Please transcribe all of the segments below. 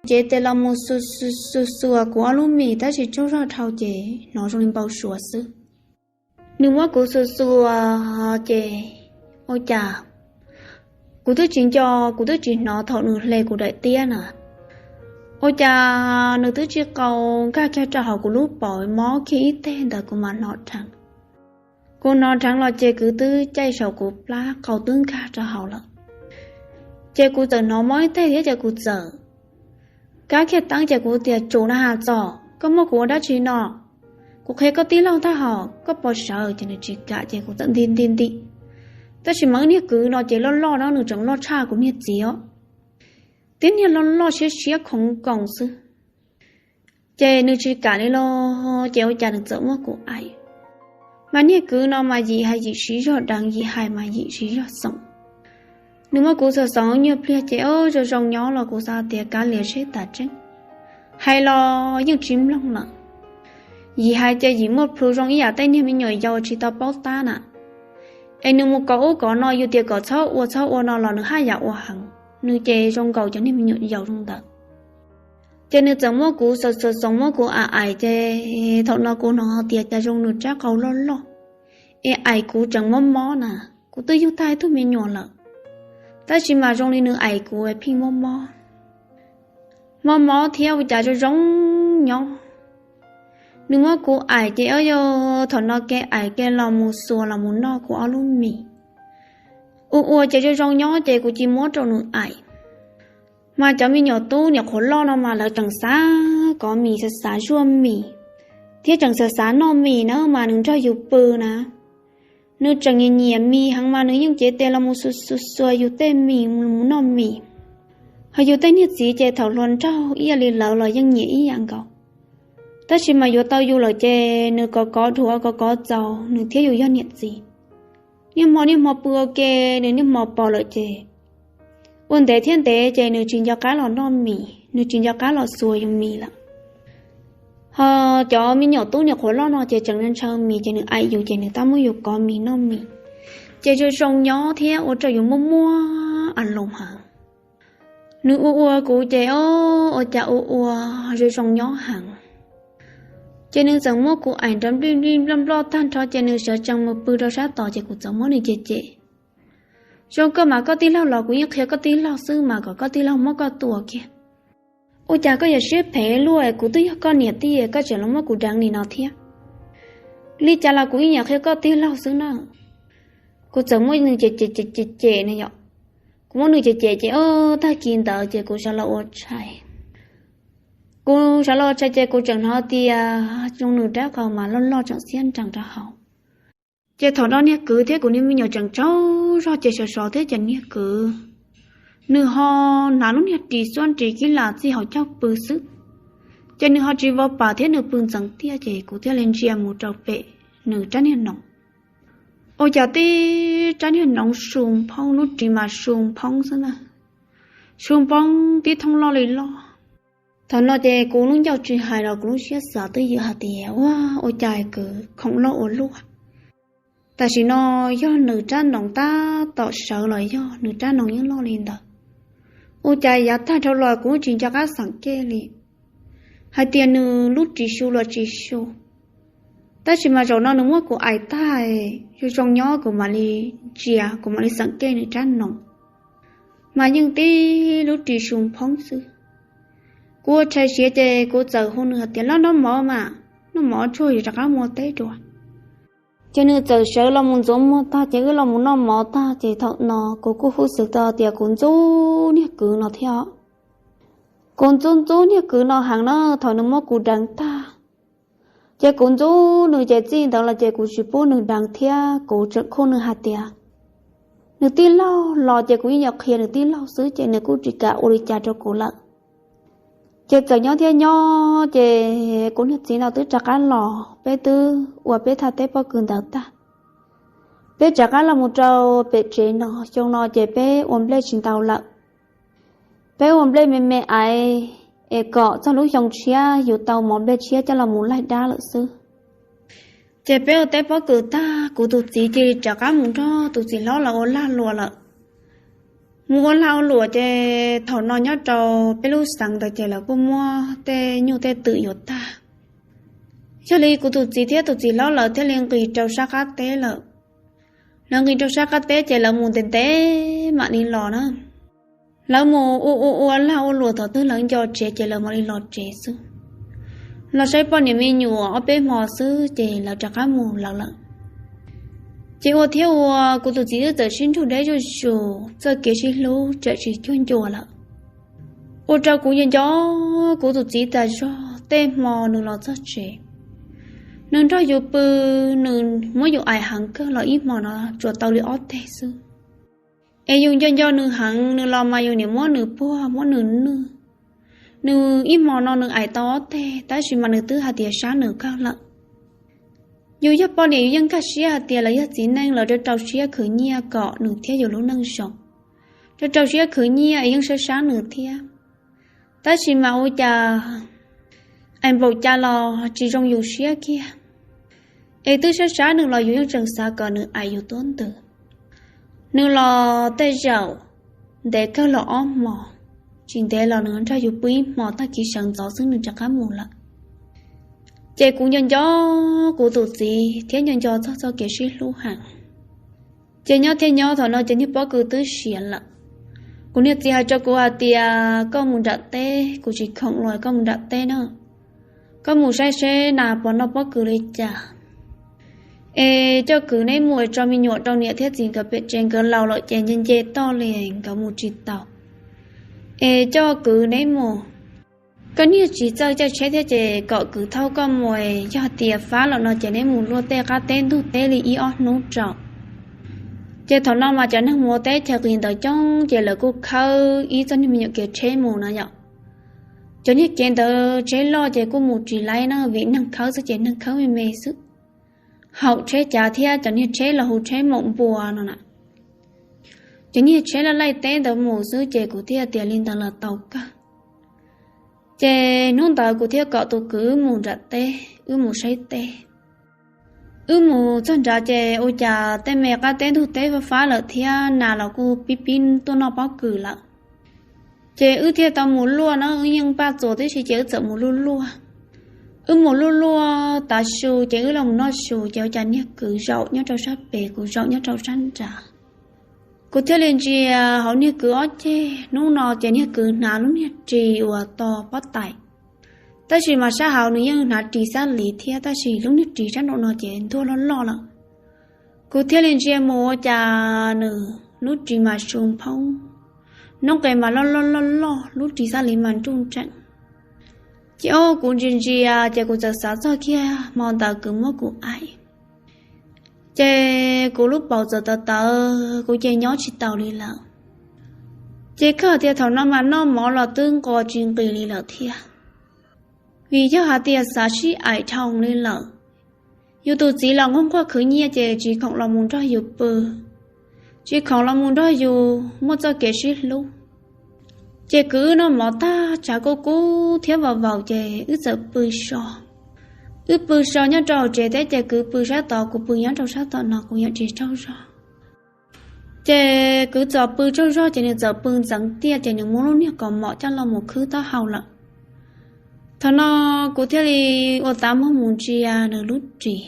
cev tes los mus xuas xuas xuas kuv ob lub mis tab sis tsaug zog dhau ces hnov zoo li npau suav xwb. Nws muab kuv xuas xuas ces ua cas kuv twb tsis nco, kuv twb tsis hnov thaum nws hle kuv daim tiab na. Ua cas nws twb tsis qau nkag kiag rau hauv kuv lub paum mob kiag ib teg ntawd kuv mam hnov dheev. Kuv hnov dheev los ces kuv twb caij saum kuv plab qau twb nkag rau hauv lawm. Ces kuv txawm hnov mob ib teg thiab ces kuv txawm kab kiag teeb ces kuv tias, Tsum na has txom, koj muab kuv ua dab tsi no? Kuv qhia koj tij laug tag hos koj pov sawv. Ces nws tsis kam ces kuv txawm nti nti nti. Tab sis mas wb niag kwv no ces loj loj no nws tseem loj tshaj kuv niag txiv os. Tib niag loj loj siab siab khoov nkoos xwb. Ces nws tsis kam li los ces ua cas nws txawm muab kuv aim. Mas niag kwv no mas yim hais yim siv zog deev, yim hais mas yim siv zog xoom. Nws muab kuv xoom xoom nyuag pliag ces o zoo zoo nyob los kuv xav tias kav liam seb tas tseeb. Hais los yeej tsis mloog lawm. Yim hais ces yim muaj plhu zoo ib yam tej niag me nyuam yaus tsis tau paub tab na. Es nws mus kov ub kov no yus tias kom txhob ua txhob ua no los nws haj yam ua heev, nws ces zoo nkaus cov niag me nyuam yaus zoo ntawd. Ces nws txawm muab kuv xoom xoom xoom muab kuv aim aim ces thaum no kuv hnov tias cas zoo nws rab qau loj loj es aim kuv tseem mob mob na. Kuv twb yug tag ib tug me nyuam lawm, tab sis mas zoo li nws aim kuv pheej mob mob, mob mob thiab ua cas zoo zoo nyob. Nws muab kuv aim ces o yog thaum no ke aim ke los mus xuas los mus noj kuv ob lub mis. Ua ua ces zoo zoo nyob ces kuv cia muab rau nws aim. Mas cov me nyuam tub niam qhuav loj no mas lawv tseem xav kov mis, xav xav zuaj mis, thiab tseem xav xav noj mis na mas nws nrog yus pw na. Nws tseem nyiam nyiam mis heev mas nws yeej cev tes los mus xuas xuas xuas yus tej mis mus noj mis. Ho yus tej niag txiv ces thaum hluas nraug ib yam li lawv los yeej nyiam ib yam nkaus. Tab sis mas yuav tau yus lawm ces nws kov kov dhuav kov kov txaus nws thiab yus yog niam txiv. Niaj hmo niaj hmo pw ua ke, nws niaj hmo pom lawm ces ua ntev thiab ntev ces nws tsis nco qab los noj mis, nws tsis nco qab los xuas yus mis lawm. Ho cov me nyuam tub niam qhuav loj no ces tseem ntshaw mis ces nws aim yus ces nws tab muab yus kov mis noj mis, ces zoo zoo nyob thiab ua rau yus muaj muaj a loos heev. Nws ua ua kuv ces o ua cas ua ua zoo zoo nyob heev. Ces nws txawm muab kuv aim nrov nplij nplij nploj nploj tag nrho ces nws sawv tsees mus pw rau sab tod ces kuv txawm muab nws cem cem. Zoo koj mas koj tij laug los kuv yeej qhia koj tij laug xwb mas kom koj tij laug muab koj tua kiag. Ua cas koj yuav siab phem luaj, kuv twb yog koj niam tij koj tseem los muab kuv deev li no thiab. Li cas los kuv yeej yuav qhia koj tij laug xwb na. Kuv txawm muab nws cem cem cem cem cem no yom. Kuv muab nws cem cem ces o tag kis ntawd ces kuv sawv los ua tshais. Kuv sawv los ua tshais ces kuv tseem hnov tias zoo nws rab qau mas loj loj tseem xiab nrees rau hauv. Ces thaum no niag kwv thiab kuv niag me nyuam tseem tsaug zog ces sov sov thiab ces niag kwv nws ho hnav lub niag ris xuab nris kib lam txij hauv caug pw xwb. Ces nws ho tsis vov pam thiab nws pw ntxeev tiaj ces kuv thiaj li ntsia mus rau pem nws rab niag noov. Ua cas tib rab niag noov su phoob, lub ris mas su phoob xwb na, su phoob tib thooj loj li loj. Thaum no ces kuv lub ncauj tsis hais los kuv lub siab xav twb ywm hais tias ua, ua cas kwv khoom loj ua luaj. Tam sim no yog nws rab noov tab tom sawv los yog nws rab noov yeej loj li ntawd. Ua cas yav tag dhau los kuv tsis nco qab xeem kej li hais tias nws lub ris su los tsis su. Tab sis mas zaum no nws muab kuv aim tag, zoo zoo nyob kuv mam li ntsia kuv mam li xeem kej nws rab noov, mas yeej tib lub ris su phoob xwb. Kuv ua tshais siav ces kuv txawm hu nws hais tias los noj mov mas, noj mov tsuag yuav rov qab mus teb dua. Ces nws txawm sawv los mus ntxuav muag tag ces wb los mus noj mov tag ces thaum no kuv kuj hu xwm tau tias kuv ntxub niag kwv no thiab. Kuv ntxub ntxub niag kwv no heev na, thaum nws muab kuv deev tag ces kuv ntxub nws ces txij ntawd los ces kuv tsis pub nws deev thiab kuv tseem khuj nws hais tias nws tij laug los ces kuv yeej yuav qhia nws tij laug xwb ces nws kuj tsis kam ua li cas rau kuv lawm. Ces txawm nyob thiab nyob ces kuv niag txiv no twb rov qab los, peb twb ua peb thaj teb pob kws ntawd tag, peb rov qab los mus rau pem tsev no, xyoo no ces peb ua nplej tsis ntau lawm. Peb ua nplej me me aiv es kom txog lub xyoo tshiab yus tau mov nplej tshiab coj los mus laig dab lawm xwb. Ces peb ua teb pob kws tag kuv tus txiv cia li rov qab mus nrog tus txiv hlob los ua lag luam lawm. Mus ua lag ua luam ces thaum no nyob rau peb lub xeev ntawd ces lawv kuj muab tej nyuj tej twm yuav tag. Yog li kuv tus txiv thiab tus txiv hlob lawv thiaj li nqis rau sab qab teb lawm. Lawv nqis rau sab qab teb ces lawv mus ntev ntev mam li los na. Lawv mus ua ua ua lag ua luam thaum twg lawv nco tsev ces lawv mam li los tsev xwb. Los saib poj niam me nyuam ob peb hmo xwb ces lawv rov qab mus lawv lawm. Ces ua thiab ua kuv tus txiv twb txawm sib nrug deb zuj zus, txoj kev sib hlub txawm tsis cuag ncua lawm. Ua rau kuv nco nco kuv tus txiv tas zog. Tej hmo nws los txog tsev, nws nrog yus pw, nws muab yus aim heev kawg los ib hmo no tsuas tau li ob teg xwb. Es yus nco nco nws heev, nws los mas yus niam muab nws puag muab nws nwj. Nws ib hmo no nws aim tau ob teg tab sis mas nws twb hais tias sab nws kawg lawm. Yus yog poj niam yus yeej nkag siab hais tias lawv yog txiv neej lawv rau rau siab khwv nyiaj kom nws thiab yus lub neej zoo, rau rau siab khwv nyiaj es yeej sab sab nws thiab. Tab sis mas ua cas es npaum cas los tsis zoo yus siab kiag. Es twb sab sab nws los yus yeej tseem xav kom nws aim yus tuab ntws. Nws los tej zaum ntev kawg los ob hmos, tsis ntev los nws nrog yus pw ib hmos tag kis sawv ntxov xwb nws rov qab mus lawm. Ces kuv nco nco kuv tus txiv thiab nco nco txog txoj kev sib hlub heev. Ces nyob thiab nyob thaum no ces niag pob kws twb siav lawm. Kuv niag txiv hais rau kuv hais tias koj mus nram teb, kuv tsis khoom los koj mus nram teb na, koj mus saib seb nas puas noj pob kws li cas. Es coj kwv neb mus tso me nyuam rau niam thiab txiv nkawd pem tsev, nkawd laus lawm ces nce nce toj li nkawd mus tsis tau. Es coj kwv neb mus, koj niag tsis txawj caij tsheb thiab ces kom kwv thauj koj mus, yog tias fab lawm no ces neb mus luaj tej qab teb ntug teb li ib ob hnub tso. Ces thaum no mas cov neeg mus ua teb chaws qis ntawd coob ces lawv kuj khawb ib txoj niag me nyuam kev tsheb mus no yom. Cov niag kev ntawd tsheb loj ces kuj mus tsis laib na, vim neeg khawb xwb ces neeg khawb me me xwb. Haum tsheb cav thiab cov niag tsheb los hu tsheb maum npua no na. Cov niag tsheb laj laij teb ntawd mus xwb ces kuv thiaj tias li ntawd los tau kawg. Ces hnub ntawd kuv thiaj kom tus kwv wb mus nram teb, wb mus saib teb. Wb mus txog nrad ces ua cas tej me qab teb ntug teb fab fab lawm thiab nas los kuj pib pib tuaj noj pob kws lawm. Ces wb thiaj tau mus luaj na, wb yeej npaj txuas tib si ces wb txawm mus luaj luaj. Wb mus luaj luaj tav su ces wb los mus noj su ces ua cas niag kwv zaum nyob rau sab pem, kuv zaum nyob rau sab nrad. Kuv thiaj li ntsia hauv niag kwv ob ceg, hnub no ces niag kwv hnav lub niag ris uas tos pob tais, tab sis mas sab hauv nws yeej hnav ris xab liv thiab tab sis lub niag ris sab nraum no ces ntuag loj loj lawm. Kuv thiaj li ntsia mus ua cas nws lub ris mas su nphoob, noob qes mas loj loj loj loj, lub ris xab liv mas nruj nreem. Ces o kuv ntsia ntsia ces kuv txawm xav txog kiag hmo ntawd kwv muab kuv aim. Ces kuv lub paum txawm tawv tawv, kuv ces nyob tsis taus li lawm. Ces kawg tias thaum no mas noj mov los twb nqos tsis nqis li lawm thiab, vim yog hais tias xav sib aim dhau li lawm. Yus tus txiv los nquag nquag khwv nyiaj ces tsis khoom los mus nrog yus pw, tsis khoom los mus nrog yus muaj txoj kev sib hlub. Ces kwv wb noj mov tag tshav kuj kub thiab vau vaus ces wb txawm pw so. Wb pw so nyob rau hauv tsev thiab ces kwv pw sab tod kuv pw nyob rau sab tom no kuv yeej tsis tsaug zog. Ces kwv txawm pw tsaug zog ces nws txawm pw ntxeev tiaj ces nws muab lub niag kaus mom coj los mus khwb taub hau lawm. Thaum no kuv thiaj li ua tav muag mus ntsia nws lub ris,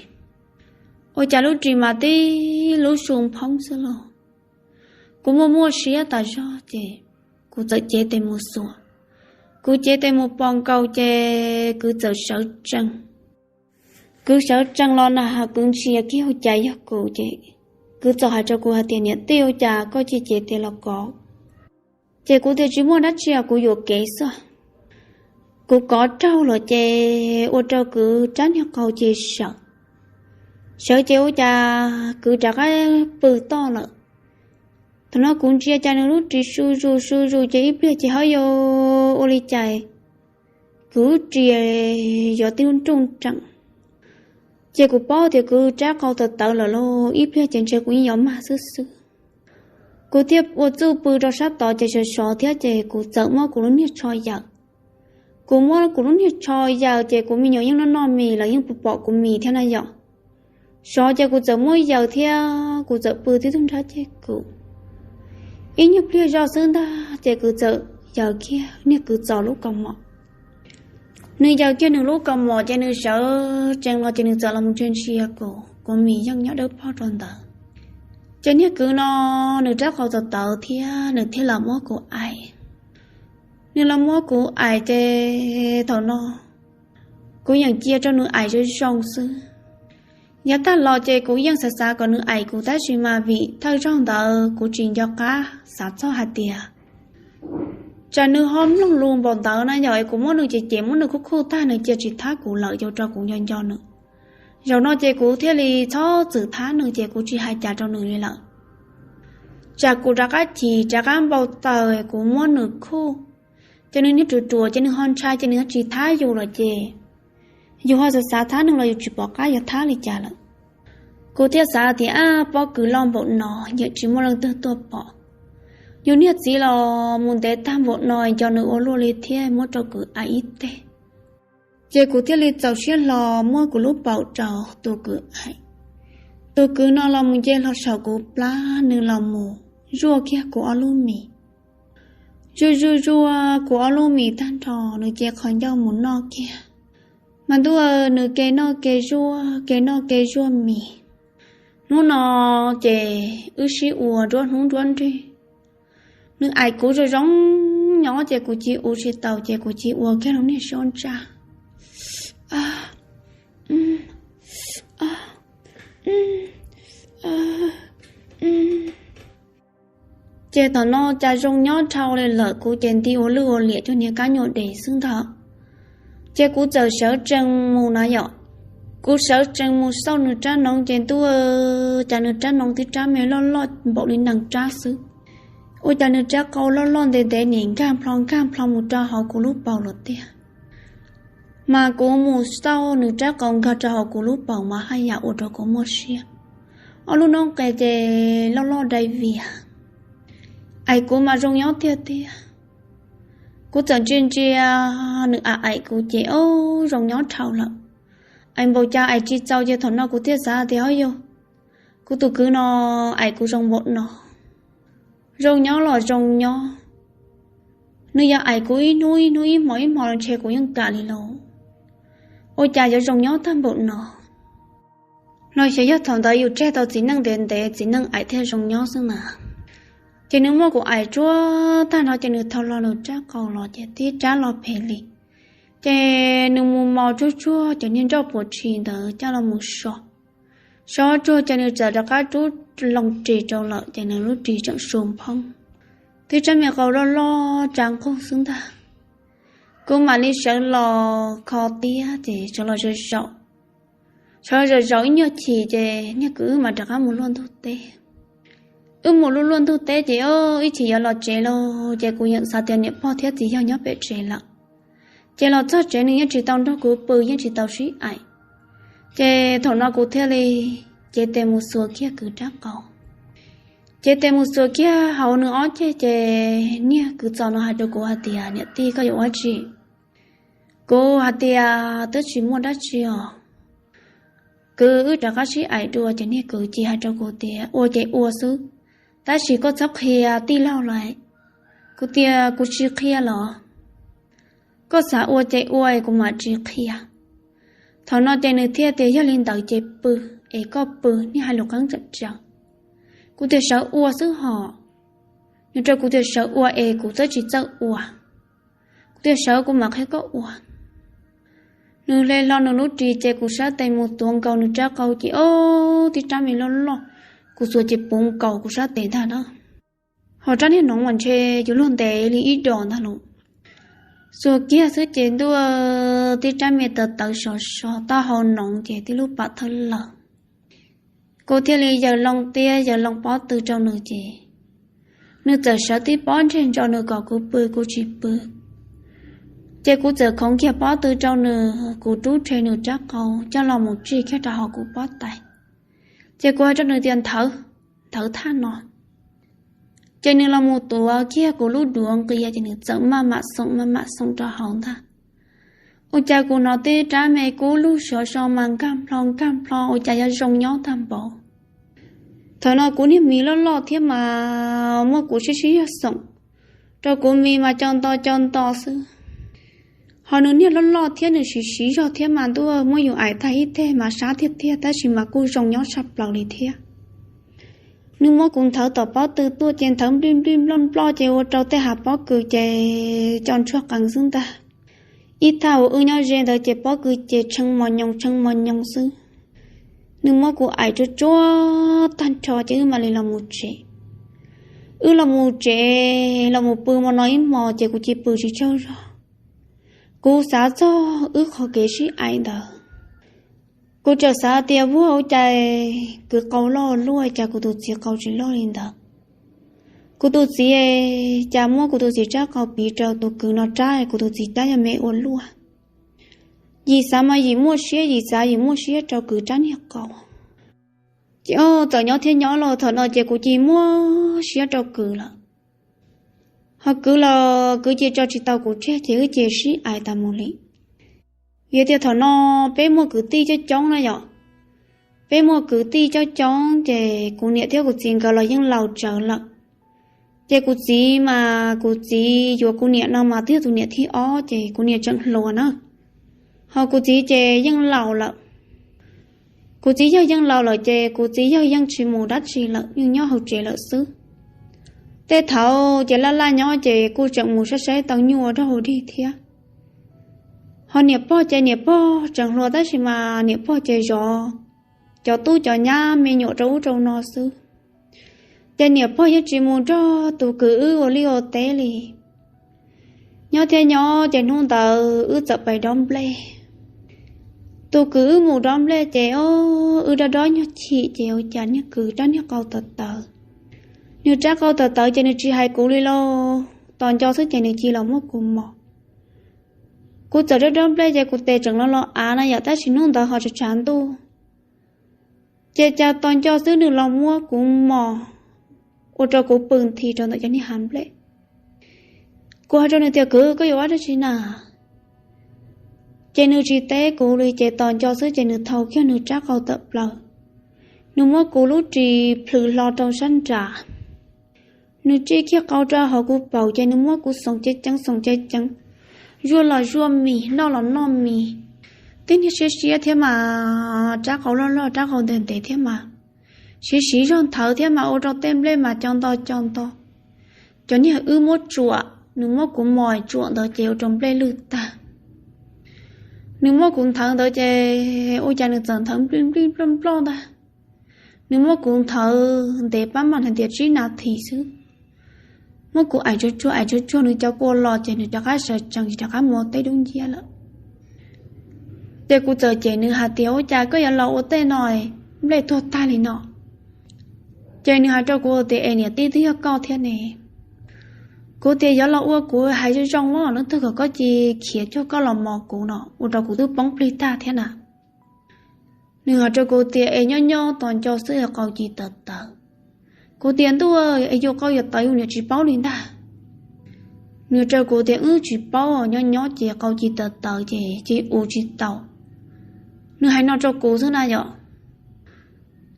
ua cas lub ris mas tib lub su nphoob xwb lauj. Kuv muaj muaj siab tas zog ces kuv txawm cev tes mus xuas. Kuv cev tes mus pos nkaus ces kwv txawm sawv tsees. Kwv sawv tsees los na, kwv ntsia kiag ua cas yog kuv ces kwv txawm hais rau kuv hais tias niam tij ua cas koj cia cev tes los kov. Ces kuv tias tsis muaj dab tsi, kuv yuam kev xwb. Kuv kov raug lawm ces ua rau kwv rab niag qau ces sawv. Sawv ces ua cas kwv rov qab pw toj lawm. Thaum no kuv ntsia cas nws lub ris su zus su zus ces ib pliag ces hawb yuav ua li cas kwv ris yuav tib lub nruj nreem. Ces kuv paub tias kwv rab qau tawv tawv lawm lauj, ib pliag ces ntshe kuv yeej yuav mag xwb xwb. Kuv thiaj ua txuj pw rau sab tod ces sov sov thiab ces kuv txawm muab kuv lub niag tsho yaws. Kuv muab kuv lub niag tsho yaws ces kuv me nyuam yeej noj noj mis los yeej pom kuv mis thiab na yom. Sov ces kuv txawm muab yaws thiab kuv txawm pw tib tug nrab ceg kuv. Ib nyuag pliag zoj xwb ntag ces kwv txawm yaws kiag niag kwv Txos lub kaus mom. Nws yaws kiag nws lub kaus mom ces nws sawv tsees los ces nws txawm los mus ntsia ntsia kuv, kuv mis yeej nyob dawb paug rau ntawd. Ces niag kwv no nws rab qau txawm tawv thiab nws thiaj los muab kuv aim. Nws los muab kuv aim ces thaum no kuv yeem cia rau nws aim zoo zoo xwb. Yav tag los ces kuv yeej xav xav kom nws aim kuv tab sis mas vim thawj zaug ntawd kuv tsis nco qab xav txog hais tias tsam nws ho mloog lus npaum ntawd na yog es kuv muab nws cem cem muab nws khuj khuj tag nws cia tsis thab kuv lawm yuav rau kuv nco nco nws. Zaum no ces kuv thiaj li txhob txwm thab nws ces kuv tsis hais cas rau nws li lawm. Tsam kuv rov qab chim rov qab npau taws kuv muab nws khuj, ces nws niag ruam ruam ces nws ho ntshai ces nws ho tsis thab yus lawm ces yus ho xav xav thab nws los yus tsis pom qab yuav thab li cas lawm. Kuv thiaj xav tias ab pob kws loj npaum no nyiam tsis muaj leej twg tuaj pom. Yus niag txiv los mus ntev tag npaum no nco nws ua luaj li thiab muab rau kwv aim ib teg. Ces kuv thiaj li txaus siab hlo muab kuv lub paum rau tus kwv aim. Tus kwv no los mus nce hlo saum kuv plab nws los mus zuaj kiag kuv ob lub mis. Zuaj zuaj zuaj kuv ob lub mis tag nrho nws cia qhov ncauj mus noj kiag. Mas ntuj, nws ke noj ke zuaj ke noj ke zuaj mis. Hnub no ces wb sib ua nruab hnub nruab nrig. Nws aim kuv zoo zoo nyob ces kuv cia ua tsis taus ces kuv cia ua kiag lub niag suab ntsaj. Ces thaum no cas zoo nyob dhau li lawm kuv ces nti ua lwj ua liam cuag niag kab nyuam dev xwb ntag. Ces kuv txawm sawv tsees mus na yom. Kuv sawv tsees mus xauj nws rab noov ces ntuj, cas nws rab noov twb rab me loj loj npaum li nees rab xwb. Ua cas nws rab qau loj loj ntev ntev nim nkag nplho nkag nplho mus rau hauv kuv lub paum lawm tiag. Mas kuv mus xauj nws rab qau nkag rau hauv kuv lub paum mas haj yam ua rau kuv muaj siab. Ob lub noob qes ces loj loj dai vias. Aim kuv mas zoo nyob tiag tiag. Kuv txawm ntsia ntsia nws aim aim kuv ces o zoo nyob dhau lawm. Aim npaum cas aim tsis txaus ces thaum no kuv thiaj xav tias o yog kuv tus kwv no aim kuv zoo npaum no, zoo nyob los zoo nyob. Nws yog aim kuv ib hnub ib hnub ib hmo ib hmo los ntshe kuv yeej kam li lauj. Ua cas yuav zoo nyob tag npaum no? Los xyov yog thaum ntawd yus tseg tau txiv neej ntev ntev txiv neej aim thiaj zoo nyob xwb mas. Ces nws muab kuv aim tsuag tag no ces nws thau hlo nws rab qau los ces tib rab los phem li. Ces nws mus mos tsuag tsuag cov niag nroj puas tshis ntawd coj los mus so. So tsuag ces nws txawm rov qab rub loo ris rau lawm ces nws lub ris tseem su phoob. Tib rab me qau loj loj tsa nqug xwb ntag. Kuv mam li sawv los kho tiab ces sawv los zaum zaum. Sawv los zaum zaum ib nyuag chim ces niag kwv wb mam rov qab mus luaj ntug teb. Wb mus luaj luaj ntug teb ces ib chim yuav los tsev lauj ces kuv yeej xav tias niam pog thiab txiv yawg nyob pem tsev lawm. Ces los txog tsev nws yeej tsis tau nrog kuv pw yeej tsis tau sib aim. Ces thaum no kuv thiaj li cev tes mus xuas kiag kwv rab qau. Cev tes mus xuas kiag hauv nws ob ceg ces niag kwv Txos no hais rau kuv hais tias niam tij koj yuav ua dab tsi? Kuv hais tias twb tsis muaj dab tsi os. Kwv wb rov qab sib aim dua ces niag kwv ces hais rau kuv tias ua ces ua xwb, tab sis koj txhob qhia tij laug lawm. Kuv tias kuv tsis qhia los, koj xav ua ces ua es kuv mam tsis qhia. Thaum no ces nws thiaj tias yog li ntawd ces pw, es koj pw niag hais lus qeeb tseem tsees. Kuv tias sawv ua xwb hos, nws rau kuv tias sawv ua es kuv twb tsis txawj ua. Kuv tias sawv kuv mam qhia koj ua. Nws hle hlo nws lub ris ces kuv sab tes mus tuav nkaus nws rab qau ces o, tib rab me loj loj, kuv xuas ces puv nkaus kuv sab tes ntag na. Ho rab niag noov mas ntshe yuav luag ntev li ib dos ntag lauj. Xuas kiag xwb ces ntuj, tib rab me tawv tawv sov sov taub hau noov ces tib lub pam thawj lawm. Kuv thiaj li yaws loo tiab yaws loo pob tw rau nws ces nws txawm sawv tib pob ntseg ntso nws kom kuv pw kuv tsis pw. Ces kuv txawm khoov kiag pob tw rau nws, kuv rub rhe nws rab qau coj los mus tsig kiag rau hauv kuv pob tais. Ces kuv hais rau nws tias nthawv, nthawv thaj no. Ces nws los mus tuav kiag kuv lub duav nqia ces nws txawm maj mam xoom maj mam xoom rau hauv ntag. Ua cas kuv hnov tej rab me kub lug sov so mas nkag nplho nkag nplho ua cas yuav zoo nyob tag npaum. Thaum no kuv niag mis loj loj thiab mas muab kuv sib sib zog xoom, rau kuv mis mas co nto co nto xwb. Ho nws niag loj loj thiab nws siv siv zog thiab mas ntuj, muab yus aim tag ib teg mas sab tiag tiag, tab sis mas kuj zoo nyob tshaj plaws li thiab. Nws muab kuv nthawv tom pob tw tuaj ces nthawv nplij nplij nploj nploj ces ua rau tej hav pob kws ces co ntsuag qees xwb ntag. Ib thaj uas wb nyob ze ntawd ces pob kws ces tshee mos nyoos tshee mos nyoos xwb. Nws muab kuv aim tsuag tsuag tag nrho ces wb mam li los mus tsev. Wb los mus tsev, los mus pw mo no ib hmos ces kuv cia li pw tsis tsaug zog. Kuv xav txog wb qhov kev sib aim ntawd, kuv txawm xav tias vuag ua cas kwv qau loj luaj cas kuv tus txiv qau tsis loj li ntawd. Kuv tus txiv, cas muab kuv tus txiv rab qau piv rau tus kwv no rab, kuv tus txiv rab yog me ua luaj. Yim xav mas yim muaj siab, yim xav yim muaj siab rau kwv rab niag qau. Ces txawm nyob thiab nyob los thaum no ces kuv cia li muaj siab rau kwv lawm. Ho kwv los kwv cia li tso tsis tau kuv tseg ces wb cia li sib aim tas mus li. Yog tias thaum no peb muaj kwv tij coob coob na yom, peb muaj kwv tij coob coob ces kuv niam thiab kuv txiv nkawd los yeej laus tsawv lawm. Ces kuv txiv mas kuv txiv yuav kuv niam no mas twb yog tus niam thib ob ces kuv niam tseem hluas na. Ho kuv txiv ces yeej laus lawm. Kuv txiv yawg yeej laus lawm ces kuv txiv yawg yeej tsis mus dab tsi lawm, yeej nyob hauv tsev lawm xwb. Tej thaum ces laj laj nyob ces kuj tseem mus saib saib tau nyuj ua dog ua dig thiab. Ho niam pog ces niam pog tseem hluas tab sis mas niam pog ces zov cov tub cov nyab me nyuam rau ub rau no xwb. Ces niam pog yeej tsis mus nrog tus kwv wb ua liaj ua teb li. Nyob thiab nyob ces hnub ntawd wb txawm pais dob nplej. Tus kwv wb mus dob nplej ces wb dob dob nyuag chim ces ua cas niag kwv rab niag qau tawv tawv. Nws rab qau tawv tawv ces nws tsis hais kuv li lauj, tos nco xwb ces nws cia li los muab kuv mos. Kuv txawm dob dob nplej ces kuv tes tseem los los av na yom, tab sis hnub ntawd ho tshav tshav ntuj. Ces cas tos nco xwb nws los muab kuv mos, ua rau kuv pw nthi rau ntawm cov niag hav nplej. Kuv hais rau nws tias, kwv, koj yuav ua dab tsi na? Ces nws tsis teb kuv li, ces tos nco xwb ces nws thau kiag nws rab qau tawm plaws, nws muab kuv lub ris plhws hlo rau sab nrad. Nws tsij kiag qau rau hauv kuv paum ces nws muab kuv xoom ceev ceev xoom ceev ceev, zuaj los zuaj mis, noj los noj mis. Tib niag siab siab thiab mas, rab qau loj loj rab qau ntev ntev thiab mas, siv siv zog nthawv thiab mas ua rau tej nplej mas co nto co nto. Cov niag wb muab tsuam, nws muab kuv mos tsuam ntawd ces ua rau nplej lwj tag. Nws muab kuv nthawv ntawd ces ua cas nws txawm nthawv nplij nplij nploj nploj ntag. Nws muab kuv nthawv ntev pab mam hais tias tsib nas this xwb. Muab kuv aim tsuag tsuag aim tsuag tsuag nws cov kua los ces nws rov qab sawv tsees rov qab mus ua teb dub nciab lawm. Ces kuv txawm cem nws hais tias, ua cas koj yuav los ua tej no, nplej tuag tag li no? Ces nws hais rau kuv tias, es niam tij twb yog koj thiab ne. Kuv tias, yuav los ua kuv hais zoo zoo los leej twg kom koj cia li khiav cuag koj los mos kuv no, ua rau kuv twb poob plig tag thiab na. Nws hais rau kuv tias, es nyob nyob tos nco xwb qau cia li tawv tawv. Kuv tias, ntuj, es yus qau yuav tawv yus niam tsis paub li ntag. Nws rau kuv tias, wb tsis paub, nyob nyob ces qau cia li tawv tawv ces cia li ua tsis tau. Nws hais no rau kuv xwb na yom.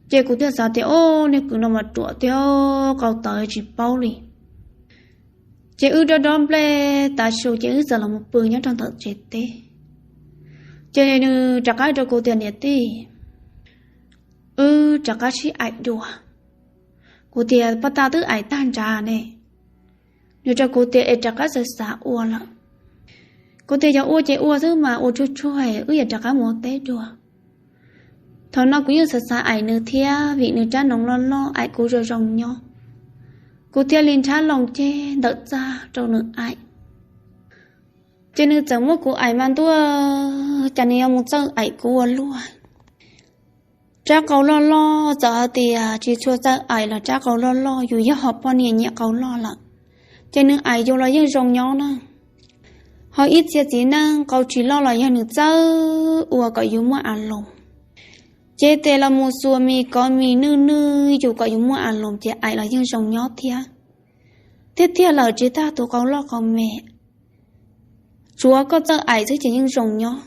Ces kuv thiaj xav tias, o, niag kwv no mas ruam tiag, qau tawv tsis paub li. Ces wb dob dob nplej tav su ces wb txawm los mus pw nyob rau ntawm tsev teb. Ces nws rov qab rau kuv tias, niam tij, wb rov qab sib aim dua. Kuv tias, pab tag twb aim tag nrad ne. Nws rau kuv tias, es rov qab xav xav ua lawm. Kuv tias, yog ua ces ua xwb mas, ua tsuag tsuag wb yuav rov qab mus ua teb dua. Thaum no kuv yeej xav xav aim nws thiab vim nws rab noov loj loj aim kuv zoo zoo nyob. Kuv thiaj li nrhab loo ceg ntawm txaj rau nws aim. Ces nws txawm muab kuv aim mas ntuj, cas nws yuav mus txawj aim kuv ua luaj. Rab qau loj loj txawm hais tias tsis tshua txawj aim los rab qau loj loj, yus yog hom poj niam nyiam qau loj lawm, ces nws aim yus los yeej zoo nyob na. Ho ib txhia txiv neej qau tsis loj los yog nws txawj ua kom yus muaj a loos, ces tes los mus xuas mis kov mis nwj nwj yus kom yus muaj a loos ces aim los yeej zoo nyob thiab. Tiag tiag lawm tsis tas tus qau loj qau me, tsuav koj txawj aim xwb ces yeej zoo nyob.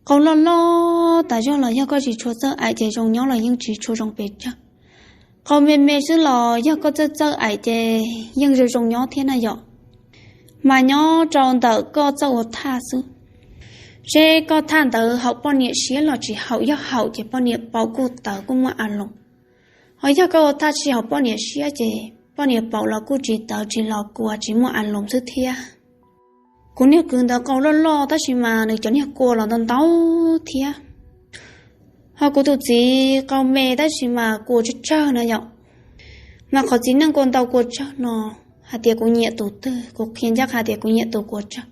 Qau loj loj tas zog los yog koj tsis tshua txawj aim ces zoo nyob los yeej tsis tshua zoo pes tsawg. Qau me me xwb los yog koj txawj txawj aim ces yeej zoo zoo nyob thiab na yom. Mas nyob rau ntawm koj txawj ua thaj xwb, seb koj thaj ntawd haum poj niam siab los tsis haum, yog haum ces poj niam paum kuj tawv kuj muaj a loos. Ho yog koj ua thaj tsis haum poj niam siab ces poj niam paum los kuj tsis tawv tsis los kuas tsis muaj a loos xwb thiab. Kuv niag kwv ntawd qau loj loj tab sis mas nws cov niag kua los ntau ntau thiab. Ho kuv tus txiv qau me tab sis mas kua tsawg tsawg na yom. Mas qhov txiv neej kua ntau kua tsawg no, hais tias kuv nyiam tus twg, kuv qhia ncaj qha tias kuv nyiam tus kua tsawg.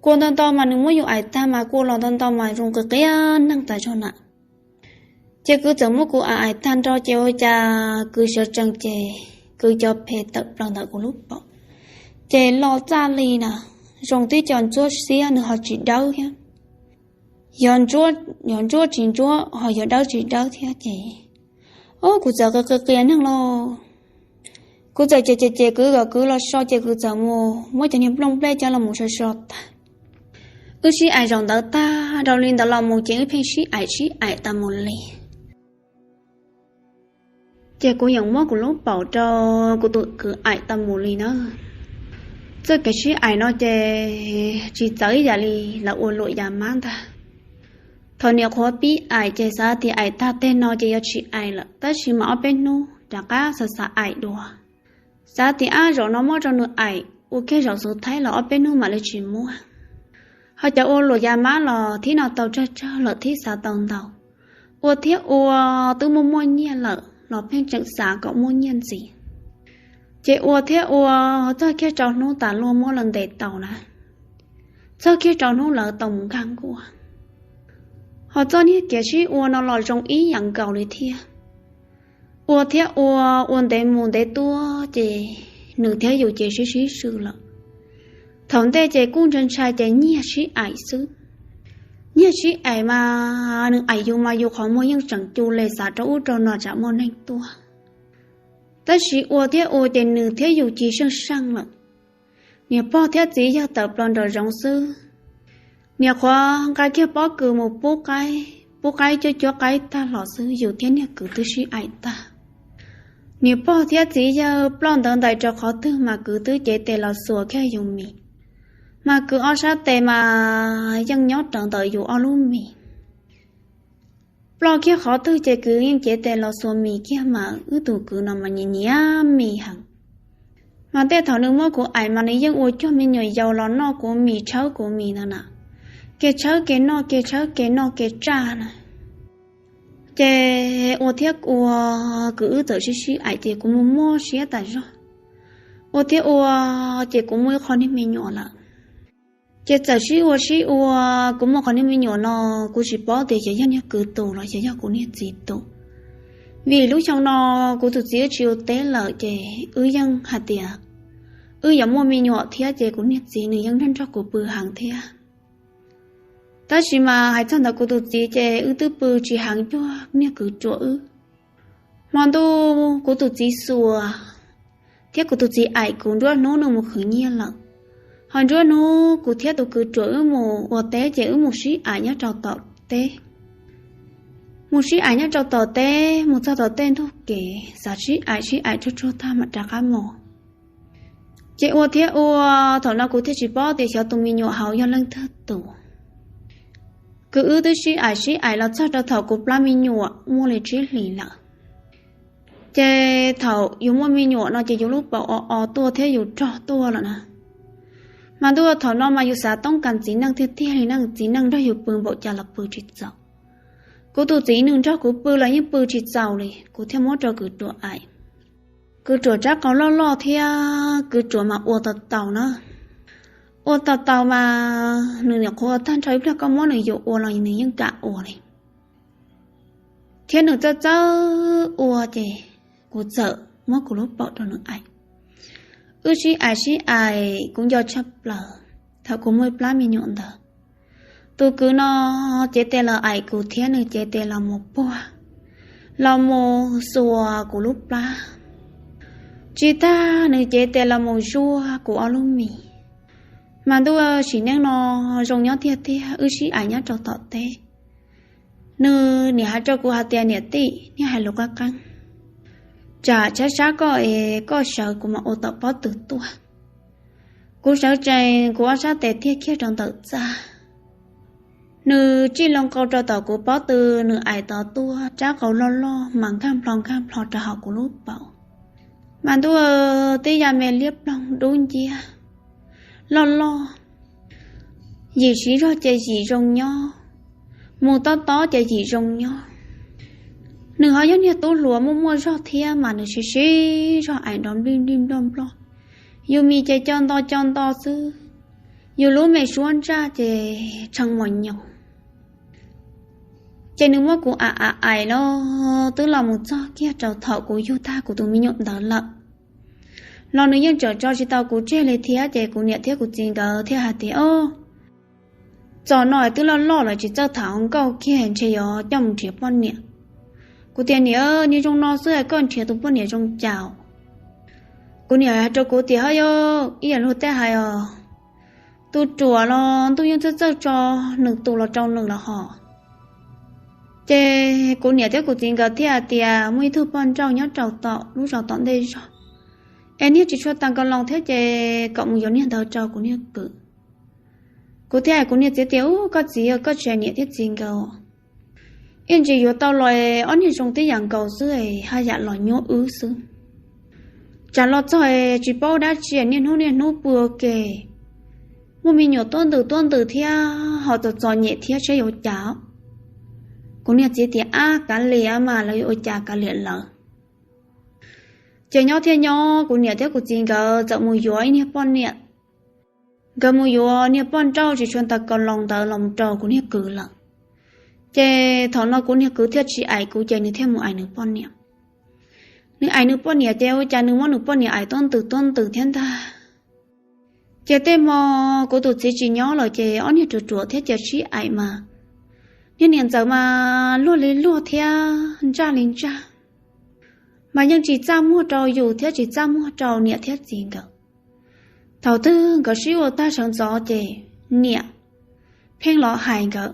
Kua ntau ntau mas nws muab yus aim tag mas kua los ntau ntau mas zoo qis qias neeg tas zog na. Ces kwv txawm muab kuv aim aim tag nrho ces ua cas kwv sawv tsees ces kwv cov phem tawm plaws ntawm kuv lub paum, ces los txaj li na, zoo tib co ntsuab xiab nws ho tsis dawb thiab. Yog ntsuab tsis ntsuab ho yog dawb tsis dawb thiab ces, o, kuv txawm qis qis qias neeg lauj. Kuv txawm ces ces ces kwv kom kwv los so ces kwv txawm mus muab cov niag nplooj nplej coj los mus so so tag. Wb sib aim zaum ntawd tag, dhau li ntawd los mus ces wb pheej sib aim sib aim tas mus li. Ces kuv yeej muab kuv lub paum rau kuv tus kwv aim tas mus li na. Txoj kev sib aim no ces tsis txawv ib yam li lawv ua luam yas mab ntag. Thaum niam qhuav pib aim ces xav tias aim tag teg no ces yuav tsis aim lawm, tab sis mas ob peb hnub rov qab xav xav aim dua. Xav tias ab zaum no muab rau nws aim ua kiag zaum xub thaib los ob peb hnub mam li tsis muab. Ho cov ua luam yas mab los thib no tau tsawg tsawg lawm thib xav tau ntau. Ua thiab ua, twb muaj muaj nyiaj lawm los pheej tseem xav kom muaj nyiaj ntxiv. Ces ua thiab ua, txog kiag rau hnub tas luag muab lawv ntes tau na, txog kiag rau hnub lawv tau mus nkag nkuaj. Ho txoj niag kev sib ua no los zoo ib yam nkaus li thiab. Ua thiab ua, ua ntev mus ntev tuaj ces nws thiab yus ces sib sib swm lawm. Thaum ntej ces kuj ntshai ntshai ces nyiag sib aim xwb. Nyiag sib aim mas nws aim yus mas yus qhov muag yeej tseem cu li xav rau ub rau no tsam muaj neeg tuaj. Tab sis ua thiab ua ces nws thiab yus cia seej seej lawm. Niam pog thiab txiv yawg tawm plaws nraum zoov xwb. Niam qhuav nqa kiag pob kws mus pub qaib, pub qaib cuab cuab qaib tag los xwb yus thiab niag kwv twb sib aim tag. Niam pog thiab txiv yawg ploj ntawd ntais rau qhov twg mas kwv twb cev tes los xuas kiag yus mis. Mas kwv ob sab tes mas yeej nyob rawv ntawm yus ob lub mis. Ploj kiag qhov twg ces kwv yeej cev tes los xuas mis kiag mas wb tus kwv no mas nyiam nyiam mis heev. Mas tej thaum nws muab kuv aim mas nws yeej ua cuag me nyuam yaus los noj kuv mis tshawb kuv mis ntawd na. Kev tshawb kev noj kev tshawb kev noj kev tsaj na. Ces ua thiab ua, kwv wb txawm sib sib aim ces kuv muaj muaj siab tas zog. Ua thiab ua, ces kuv muaj ib qho niag me nyuam lawm. Ces txawm sib ua sib ua, kuv muaj qhov niag me nyuam no, kuv tsis paub tias xyov yog niag kwv tus los xyov yog kuv niag txiv tus. Vim lub xyoo no kuv tus txiv wb tsis ua teb lawm ces wb yeej hais tias wb yuav muaj me nyuam thiab ces kuv niag txiv nws yeej nrog nrog kuv pw heev thiab. Tab sis mas hais txog ntawd kuv tus txiv ces wb twb pw tsis heev cuag niag kwv ruam wb. Hmo ntuj kuv tus txiv xuas thiab kuv tus txiv aim kuv nruab hnub nws mus khwv nyiaj lawm. Ho nruab hnub kuv thiab tus kwv ruam wb mus ua teb ces wb mus sib aim nyob rau tom teb. Mus sib aim nyob rau tom teb, mus txog tom tej ntug kev xav sib aim sib aim tsuag tsuag tag mam rov qab mus. Ces ua thiab ua, thaum no kuv thiaj tsis paub tias xyov tus me nyuam hauv yog leej twg tus. Kwv wb twb sib aim sib aim los txog rau thaum kuv plab me nyuam muaj li tsib hlis lawm. Ces thaum yus muaj me nyuam no ces yus lub paum o o tuaj thiab yus rog tuaj lawm na. Mas ntuj, thaum no mas yus xav toob kas txiv neej tiag tiag li na, txiv neej nrog yus pw npaum cas los pw tsis txaus. Kuv tus txiv nws nrog kuv pw los yeej pw tsis txaus li, kuv thiaj muab rau kwv ruam aim. Kwv ruam rab qau loj loj thiab kwv ruam mas ua tau taus na. Ua tau taus mas nws nyuam qhuav tag nrho ib pliag koj muab nws yuam ua los nws yeej kam ua li. Thiab nws txawj txawj ua ces kuv txawm muab kuv lub paum rau nws aim. Wb sib aim sib aim kuv nco tshaj plaws thaum kuv muaj ib plab me nyuam ntawd. Tus kwv no cev tes los aim kuv thiab nws cev tes los mus puag, los mus xuas kuv lub plab. Tsis tag nws cev tes los mus zuaj kuv ob lub mis. Mas ntuj, sim neej no zoo nyob tiag tiag, wb sib aim nyob rau tom teb. Nws niam hais rau kuv hais tias niam tij, niag hais lus qab qeeb, tsam tshaib tshaib koj es koj sawv kuv mam ua tom pob tw tuaj. Kuv sawv tsees kuv ob sab tes thiaj kiag rau ntawm txaj. Nws tsij loo qau rau tom kuv pob tw, nws aim tod tuaj, rab qau loj loj mas nkag nplho nkag nplho rau hauv kuv lub paum. Mas ntuj, tib yam me liab ploog dub nciab loj loj. Yim siv zog ces yim zoo nyob, mus tob tob ces yim zoo nyob. Nws ho yog niag tub hluas muaj muaj zog thiab mas nws siv siv zog aim nrov nplij nplij nploj nploj. Yus mis ces co nto co nto xwb, yus lub me suab ntsaj ces tshee mos nyoos. Ces nws muab kuv aim aim aim los twb los mus txog kiag rau thaum kuv yug tag kuv tus me nyuam ntawd lawm, los nws yeej tseem tso tsis tau kuv tseg li thiab. Ces kuv niam thiab kuv txiv nkawd thiaj hais tias, Ob, txom no twb loj loj lawm tsis txawj tham hluas nkauj kiag, ntshe yuav coj mus nrhiav poj niam. Kuv tias, Niam, niag zoo no xwb es koj nrhiav tus poj niam zoo cas? Kuv niam hais rau kuv tias, Ho yog ib yam luag tej hais os, tus ruam los ntuj yeej txawj txawj tso nws tus los rau nws los hos. Ces kuv niam thiab kuv txiv nkawd thiaj tias muaj ib tug poj nrauj nyob rau tom lub zos tom ntej zog, es niag tsis tshua tas nkaus los thiab, ces kom mus yuav niag ntawd rau kuv niag kwv. Kuv thiaj hais kuv niag txiv tias, Ub, koj txiv, koj tsis hais niam thiab txiv nkawd, ib ntsis yuav tau los ob niag zoo tib yam nkaus xwb, haj yam los nyuab wb xwb. Tsam los txog tsis paub dab tsi, niaj hnub niaj hnub pw ua ke, muaj me nyuam tuab ntws tuab ntws thiab ho txom txom nyem thiab, saib yuav cas. Kuv niag txiv tias, Ab, kav liam mas, lawv yuav ua cas kav liam lawv. Ces nyob thiab nyob, kuv niam thiab kuv txiv nkawd txawm mus yuav ib niag poj niam. Nkawd mus yuav niag poj nrauj tsis tshua tas nkaus los ntawd los mus rau kuv niag kwv lawm. Ces thaum no kuv niag kwv thiaj tsis aim kuv, ces nws thiaj mus aim nws poj niam. Nws aim nws poj niam ces ua cas nws muab nws poj niam aim tuab ntws tuab ntws thiab ntag. Ces tej hmo kuv tus txiv tsis nyob lawm ces ob niag ruam ruam thiab ces sib aim mas niag niam ntxawm mas luag li luag thiab ntsaj li ntsaj, mas yeej tsis txaj muag rau yus thiab tsis txaj muag rau niam thiab txiv nkawd. Thaum twg nkawd sib ua tag sawv ntxov ces niam pheej los hais nkawd.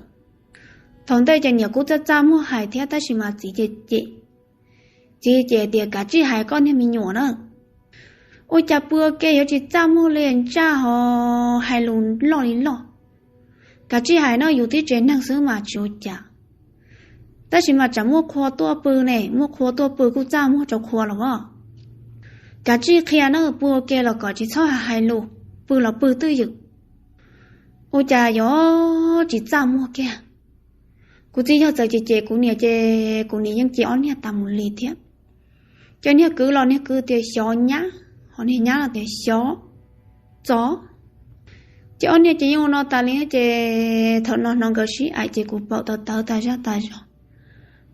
Thaum ntej ces niam kuj txaj txaj muag hais thiab, tab sis mas txiv ces cem. Txiv ces tias, Kav tsij hais koj niag me nyuam na, ua cas pw ua ke yuav tsis txaj muag li, ntsaj ho hais lus loj li loj. Kav tsij hais no, yus tib tsev neeg xwb mas tsis ua cas, tab sis mas tsam muaj qhua tuaj pw ne, muaj qhua tuaj pw kuj txaj muag rau qhua los as. Kav tsij qhia na, pw ua ke los kom tsis txhob hais lus, pw los pw twj ywm, ua cas yuav tsis txaj muag kiag. Kuv txiv yog txawm cem cem kuv niam ces kuv niam yeej cem ob niag tas mus li thiab. Ces niag kwv los niag kwv tias, Xyov nyab, ho niag nyab los tias, Xyov txov. Ces ob niag ces yeej ua no tas li ces thaum no hnov nkawd sib aim ces kuv paum tawv tawv tas zaj tas zog.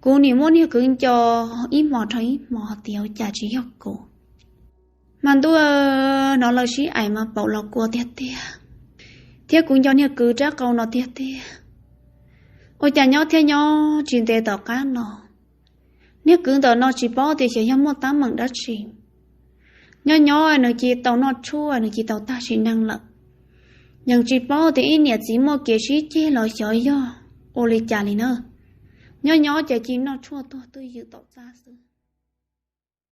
Kuv nim muab niag kwv nco ib hmos dhau ib hmos tias ua cas tsis yog kuv. Mas ntuj, hnov lawv sib aim mas paum los kua tiag tiag, thiab kuv nco niag kwv rab qau no tiag tiag. Ua cas nyob thiab nyob tsis ntev tom qab no, niag kwv ntawm no tsis paub tias xyov yog muaj teeb meem dab tsi, nyob nyob nws cia tau noj tshuaj, nws cia tau tag sim neej lawm. Yeej tsis paub tias ib niam txiv muaj kev sib ceg los xyov yog ua li cas li na. Nyob nyob ces cia noj tshuaj tuag twj ywm tom txaj xwb.